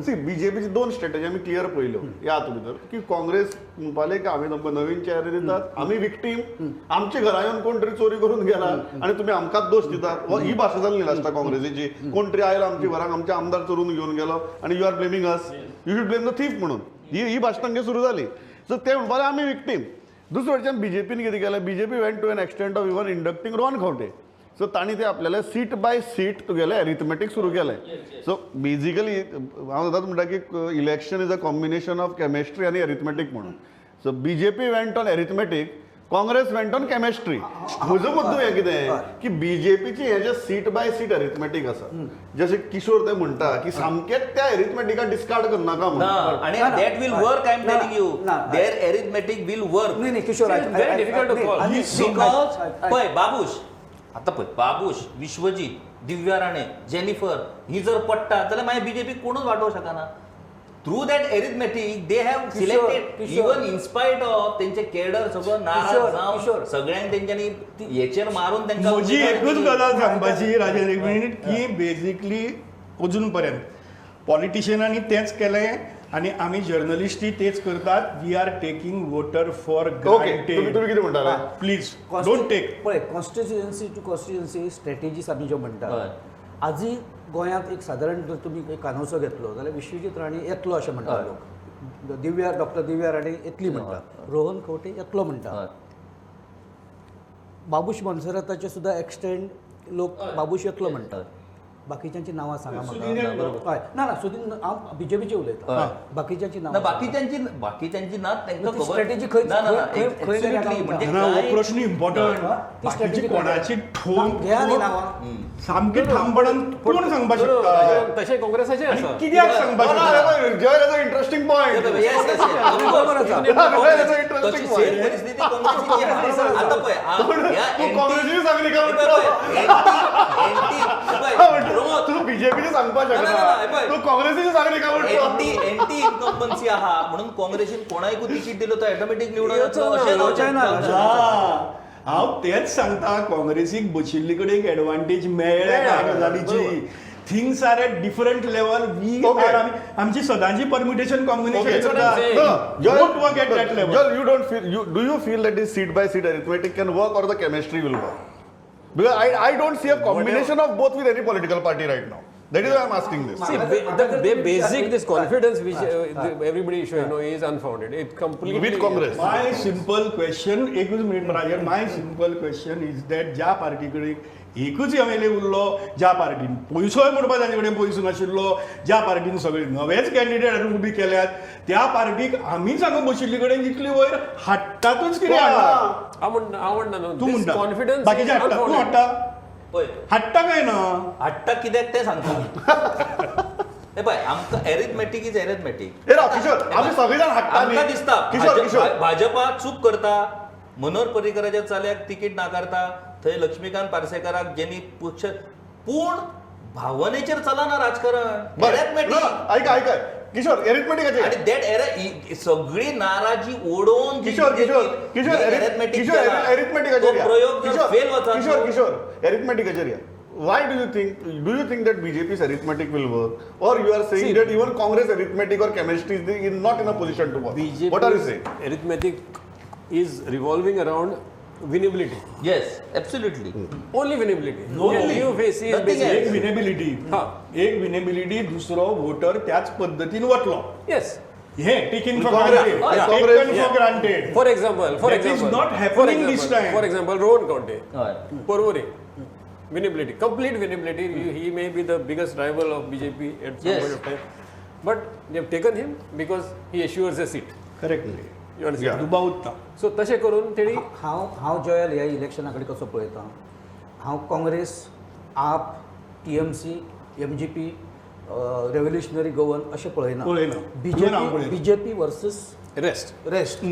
C, बीजेपीची दोन strategy आमी clear पळयल्यो ह्या हातूंत भितर की काँग्रेस म्हणपाले की आमी तुमकां नवीन चेहरे दितात, आमी विक्टीम, आमच्या घरा येवन कोण तरी चोरी करून गेला आनी तुमी आमकांच दोश दितात. हो ही भाशा जाली लास्टाक काँग्रेसीची. कोण तरी आयलो आमच्या घराक, आमचे आमदार चोरून घेवन गेलो आनी you are blaming us, you should blame the thief म्हणून ही ही भाशा तांगे सुरू जाली. सो ते म्हणपाले आमी विक्टीम. दुसरे वटेच्यान बीजेपीन कितें केलें? BJP went to an extent of even inducting Rohan Khaunte. So तांणी ते आपल्याला सीट बाय सीट तुगेलें एरिथमेटीक सुरू केलें. सो बेजिकली हांव सदांच म्हणटा की election is a combination of chemistry आनी एरिथमेटीक म्हणून. So BJP went on arithmetic, Congress went on chemistry. म्हजो मुद्दो हें कितें की बीजेपीची हें जे सीट बाय सीट अरिथमेटीक आसा, जशें किशोर ते म्हणटा की सामकेंच त्या एरिथमेटिका डिस्कार्ड करनाका ना. म्हणून. आणि ना, ना. That will work, I am ना, telling you. ना. Their arithmetic will work. नाही नाही Kishore. It's very difficult to call. Because पळय बाबूश, आता पळय बाबूश, विश्वजीत, दिव्या राणे, जेनिफर ही जर पडटा जाल्यार मागीर बीजेपी कोणूच वाटोवंक शकना. Through that arithmetic they have selected. Kishore. Even in spite of तेंचे केडर सगळो नाराज किशोर, जावन किशोर. सगळ्यांक तेंच्यांनी हेचेर मारून तेंकां म्हजी एकूच गजाल सांगपाची राजन, एक मिनीट, की बेजिकली अजून पर्यंत पॉलिटिशियनांनी तेंच केलें आनी आमी जर्नलिस्टूय तेच करतात. We are taking voter for okay, तुम्ही ग्रांटेड. तुम्ही कितें म्हणटाले? Please don't take. पळय, कॉन्स्टिट्युएन्सी टू कॉन्स्टिट्युएन्सी स्ट्रॅटेजीस आमी ज्यो म्हणटा, आजूय गोंयांत एक सादारण जर तुमी एक कानोसो घेतलो जाल्यार विश्वजीत राणे येतलो अशें म्हणटा लोक, दिव्या, डॉक्टर दिव्या राणे येतली म्हणटा, रोहन खंवटे येतलो म्हणटा, बाबूश मोन्सेराताचे सुद्दां एक्सटेंड लोक बाबूश येतलो म्हणटा. बाकीच्यांची नांवां सांगा म्हाका. हय, ना ना, सुदीन, हांव बीजेपीचे उलयतां. बाकीच्यांची ना. नांवां. बाकीच्यांची बाकीच्यांची ना, तांकां ती खबर strategy खंय- ना ना ना. खंय- खंय Absolutely. खंय म्हणजे ना, हो काय- प्रश्न इम्पॉर्टंट. ती बाकीची strategy कोणाची ठोम घ्या न्ही नांवां. सामकी ठामपणान कोण सांगपाक शकता? तशें काँग्रेसाचें आनी आसा. कित्याक सांगपाक शकता? Jay, interesting point. Yes, of course. Interesting तशी point. Same परिस्थिती काँग्रेसीची आहा. आता पळय ह्या तू anti- काँग्रेसीची सांगली का हे पळय, म्हणटा? पळय, anti हे पळय, प्रमोद, तू बीजेपीची सांगपाक ना, ना, ना, शकना. हे पळय. तू काँग्रेसीची सांगली का म्हणतो? एंटी एंटी इन्कम्बन्सी आहा म्हणून काँग्रेसीन कोणायकूय तिकीट दिलो तो ऑटोमॅटीक निवडून येवचो येतलो ना, अशें येवचें ना. जावचें ना. हा, हांव तेच सांगता, काँग्रेसीक बशिल्ले कडेन एक एडवांटेज मेळ्ळ्या ह्या गजालीची. Things are at different level. We are आमची सदांची permutation combination. I'm saying. No, Joel, Don't work at that level. Joel, you don't feel you do you feel that this seat by seat arithmetic can work or the chemistry will work? Because I don't see a combination of both with any political party right now. That is why I'm asking this. See, the basic this confidence which everybody is showing, no, is unfounded. It completely With Congress. My simple question, एकूच minute Rajan, my simple question is that ज्या party कडेन एकूच MLA उरलो, ज्या पार्टीन पयसोय म्हणपा तांचे कडेन पयसो नाशिल्लो, ज्या पार्टीन सगळे नवेच कॅन्डिडेट हाडून उबी केल्यात, त्या पार्टीक आमीच हांगा बशिल्ले कडेन इतली वयर हाडटातूच कितें हाडटा? हांव म्हणटा, हांव म्हणटा न्हू, तूं this म्हणटा confidence बाकीचे is हाडटा? तूं unfounded. हाडटा? पळय. हाडटा काय ना? हाडटा कित्याक तें सांगता. हे पळय, आमकां एरिथमॅटीक is arithmetic. हे राव किशोर, आमी सगळेजण हाडटा न्ही. आमकां दिसता किशोर, किशोर. भाजपा चूक करता, मनोहर पर्रीकराच्या चल्याक तिकीट नाकारता, थंय लक्ष्मीकांत पार्सेकाराक जेनी पक्ष, पूण भावनेचेर चलना राजकारण. बरें. एरिथमॅटीक. ना, ऐका ऐका किशोर, एरिथमेटिकाचे आणि that era सगळी नाराजी ओडोवन जी किशोर, किशोर, किशोर, arithmetic Kishore, केला, एरिथमेटिकाचेर तो प्रयोग जर फेल वचत किशोर, न्हू, किशोर, एरिथमेटिकाचेर या. Why do you think do you think that BJP's arithmetic will work, or you are saying See, that even Congress arithmetic or chemistry is not in a position to work? BJP What are you saying? Arithmetic is revolving around winnability. Yes, absolutely. Only winnability. Only. New face is Nothing basically एक winnability, हा. एक winnability, दुसरो water त्याच पद्दतीन वतलो. हे taken for Congress- granted. Congress- taken for granted. For That is example, not for happening example, this time. For example, Rohan Khaunte, हय. Porvorim, winnability, complete winnability. He may be the biggest rival of BJP at some point of time, but they have taken him because he assures a seat. Correct. You understand? Yeah. दुबाव उत्ता. So तशें करून तेणी हांव हांव जयल ह्या इलेक्शना कडेन कसो पळयता, हांव काँग्रेस, आप, टीएमसी, एमजीपी, रेव्होल्युशनरी गोवन अशें पळयना. पळयना. बीजेपी हांव पळयना. BJP versus rest. रेस्ट.